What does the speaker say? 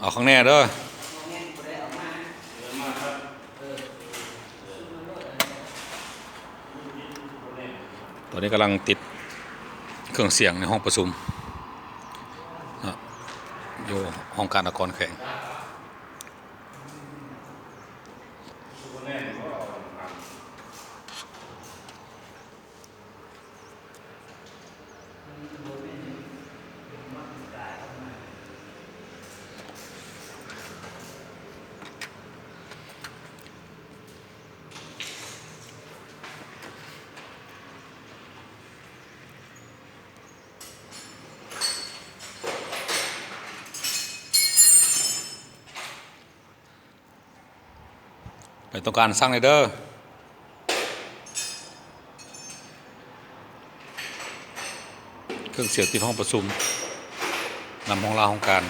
ເອົາຂ້າງແນ່ເດີ. ຕອນນີ້ກຳລັງຕິດເຄື່ອງສຽງໃນຫ້ອງປະຊຸມເນາະ ຢູ່ຫ້ອງການອາກອນແຂວງ. ໃຜຕ້ອງການສັ່ງໄດ້ເດີ. ເຄື່ອງສຽງຕິດຫ້ອງປະຊຸມ ນຳຫ້ອງລາຫ້ອງການ.